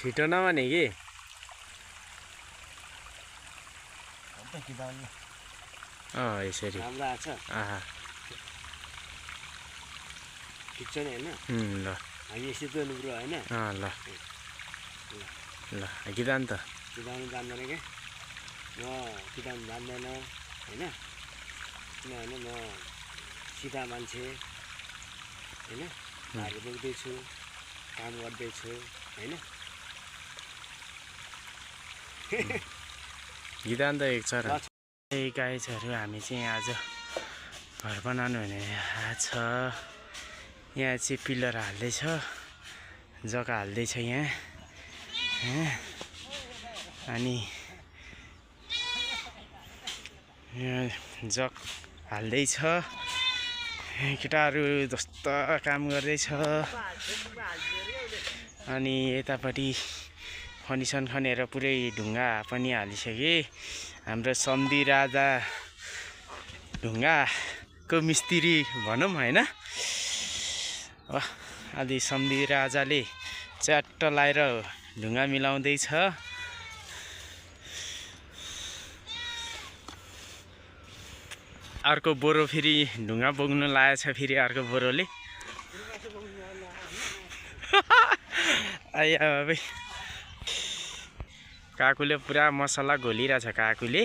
छिटो नभने कि यसरी राम्रो आछ आहा ठिक छ नि हैन ल हामी यसै त नुग्रो हैन ल ल गीतान त किदाउनु जान्दैन के म किदाउनु जान्दैन हैन किनभने म सिधा मान्छे हैन भारी बोक्दैछु काम गर्दैछु हैन गीतान त एक चरा गाइजहरू हामी चाहिँ आज घर बनाउनु भने छ यहाँ चाहिँ पिलर हाल्दैछ जग्गा हाल्दैछ यहाँ अनि यहाँ जग हाल्दैछ केटाहरू जस्तो काम गर्दैछ अनि यतापट्टि फन्डिसन खनेर पुरै ढुङ्गा पनि हालिसके हाम्रो सम्धी राजा ढुङ्गाको मिस्त्री भनौँ हैन आदि सम्धी राजाले च्याट्ट लाएर ढुङ्गा मिलाउँदैछ अर्को बोरो फेरि ढुङ्गा बोक्नु लागेछ फेरि अर्को बोरोले आया भाइ काकुले पुरा मसला घोलिरहेछ काकुले